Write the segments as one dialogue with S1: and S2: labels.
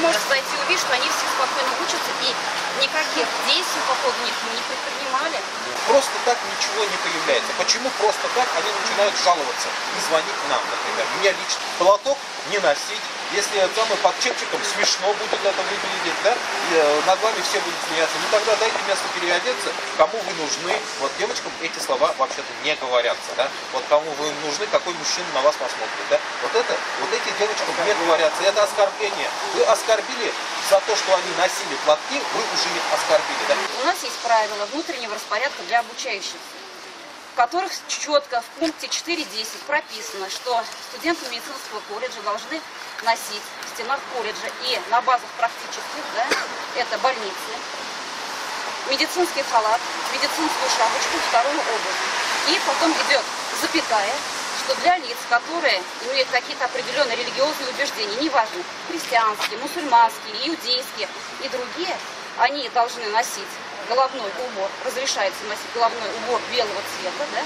S1: можете зайти и увидеть, что они все спокойно учатся, и никаких действий по поводу них мы не предпринимали.
S2: Просто так ничего не появляется. Почему просто так они начинают жаловаться и звонить нам, например? Мне лично платок не носить, если самый под чепчиком смешно будет это выглядеть, да, и над вами все будут смеяться. Ну тогда дайте место переодеться, кому вы нужны. Вот девочкам эти слова вообще-то не говорятся, да. Вот кому вы нужны, какой мужчина на вас посмотрит, да. Вот это, вот эти девочкам не говорятся, это оскорбление. Вы оскорбили за то, что они носили платки, вы уже их оскорбили, да.
S1: У нас есть правила внутреннего распорядка для обучающихся, в которых четко в пункте 4.10 прописано, что студенты медицинского колледжа должны носить в стенах колледжа и на базах практических, да, это больницы, медицинский халат, медицинскую шапочку, вторую обувь. И потом идет запятая, что для лиц, которые имеют какие-то определенные религиозные убеждения, неважно, христианские, мусульманские, иудейские и другие, они должны носить головной убор, разрешается носить головной убор белого цвета, да,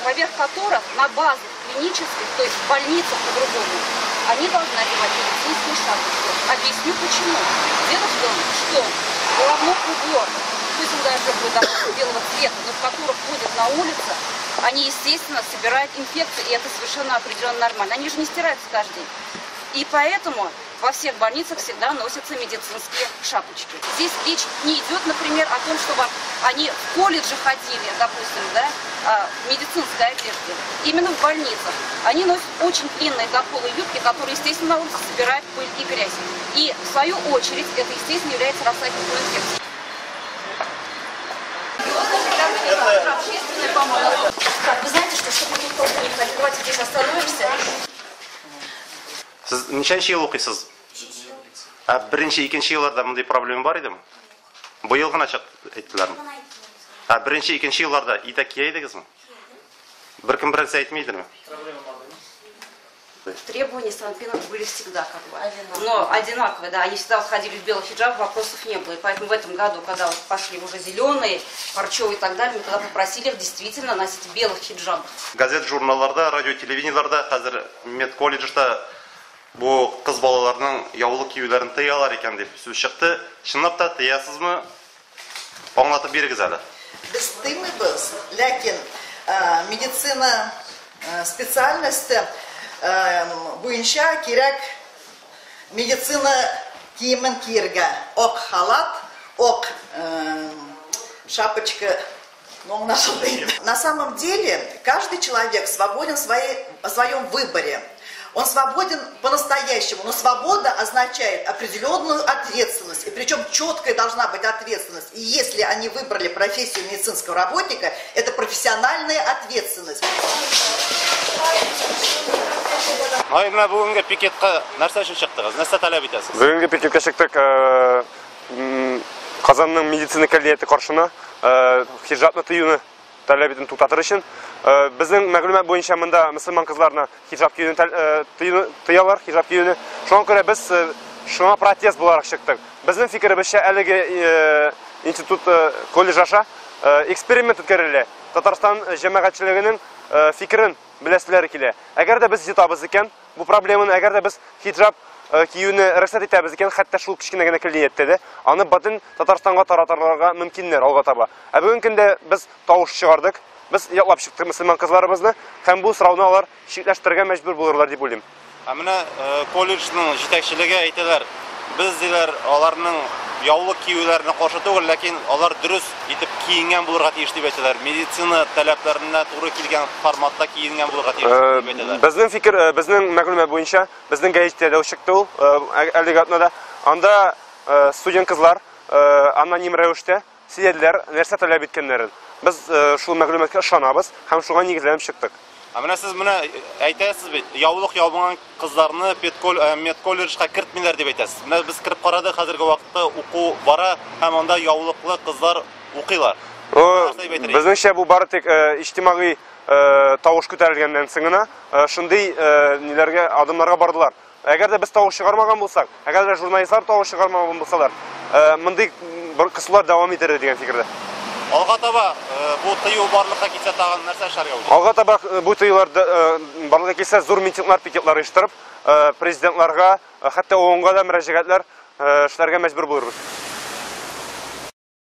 S1: поверх которых на базах клинических, то есть в больницах по-другому, они должны одевать медицинскую шапочку. Объясню почему. Дело в том, что головной убор, пусть он даже будет, допустим, белого цвета, но в которых ходят на улице, они, естественно, собирают инфекции, и это совершенно определенно нормально. Они же не стираются каждый день. И поэтому во всех больницах всегда носятся медицинские шапочки. Здесь речь не идет, например, о том, чтобы они в колледже ходили, допустим, да, в медицинской одежде. Именно в больницах. Они носят очень длинные до пола юбки, которые, естественно, на улице собирают пыль и грязь. И, в свою очередь, это, естественно, является рассадником инфекции. Так, вы знаете, что, чтобы тут толку не ходить, давайте здесь остановимся.
S3: Сез ничәнче ел укыйсыз? Ә беренче, икенче елларда мондый проблема бар идеме? Быел гына чык әйттеләрме? Ә беренче, икенче елларда итәк кия идегезме? Беркем берәрсе әйтми идеме?
S1: Требования санпинов были всегда как бы, но одинаковые, да, они всегда ходили в белых хиджабах, вопросов не было. И поэтому в этом году, когда вот пошли уже зеленые, парчевые и так далее, мы тогда попросили их действительно носить в белых хиджабах.
S3: Газет, журналларда, радио, телевидениеларда хәзер медколледжда бу кыз балаларның яулык киюләрен тыялар икән дип сүз чыкты. Чынлап та тыясызмы? Аңлатып бирегез әле.
S4: Без тыймыйбыз, ләкин медицина специальности буенча кирәк медицина киемен кияргә. Ак халат, ак шапочка, ну, аңлашылды инде. На самом деле каждый человек свободен в своем выборе. Он свободен по-настоящему, но свобода означает определенную ответственность, и причем четкая должна быть ответственность. И если они выбрали профессию медицинского работника, это профессиональная ответственность.
S3: Ай, менә бүгенге пикетка нәрсә өчен чыктыгыз? Нәрсә таләп итәсез?
S5: Бүгенге пикетка чыктык, Казанның медицина көллияте каршына, хиджабны тыюны таләп итүне туктатыр өчен. Безнең мәгълүмат буенча монда мөселман кызларына хиджаб киюне тыялар, хиджаб киюне. Шуңа күрә без шуңа протест буларак чыктык. Безнең фикеребезчә, әлеге институт, колледж аша эксперимент үткәрелә. Татарстан җәмәгатьчелегенең фикерен беләселәре килә. Әгәр дә без йотабыз икән, бу проблеманы, әгәр дә без хиджаб киюне рөхсәт итәбез икән, хәтта шул кечкенә генә көллияттә дә, аны бөтен Татарстанга таратырга мөмкиннәр алга таба. Ә бүгенге көндә без тавыш чыгардык, без яклап чыктык мөселман кызларыбызны, һәм бу сорауны алар читләштерергә мәҗбүр булырлар дип уйлыйм.
S3: Ә менә колледжның җитәкчелеге әйтәләр, без диләр аларның яулык киюләренә каршы түгел, ләкин алар дөрес итеп киенгән булырга тиеш дип әйтәләр. Медицина таләпләренә туры килгән форматта киенгән булырга тиеш дип әйтәләр.
S5: Безнең фикер, безнең мәгълүмат буенча, безнең гәҗиттә дә чыкты ул, әлеге атнада. Анда студент кызлар аноним рәвештә сөйләделәр нәрсә таләп иткәннәрен. Без шул мәгълүматка ышанабыз һәм шуңа нигезләнеп чыктык.
S3: Ә менә сез менә әйтәсез бит, яулык ябынган кызларны медколледжга кертмиләр дип әйтәсез. Менә без кереп карадык, хәзерге вакытта уку бара һәм анда яулыклы кызлар укыйлар. Нәрсә дип әйтер идегез?
S5: Безнеңчә бу бары тик иҗтимагый тавыш күтәрелгәннән соң гына шундый ниләргә, адымнарга бардылар. Әгәр дә без тавыш чыгармаган булсак, әгәр дә журналистлар тавыш чыгармаган булсалар, мондый бер кысулар дәвам итәр дигән фикердә.
S3: Алга таба бу тыю барлыкка килсә тагын нәрсә эшләргә уйлыйсыз?
S5: Алга таба бу тыюлар барлыкка килсә, зур митинглар, пикетлар оештырып, президентларга, хәтта ООНга да мөрәҗәгатьләр эшләргә мәҗбүр булырбыз.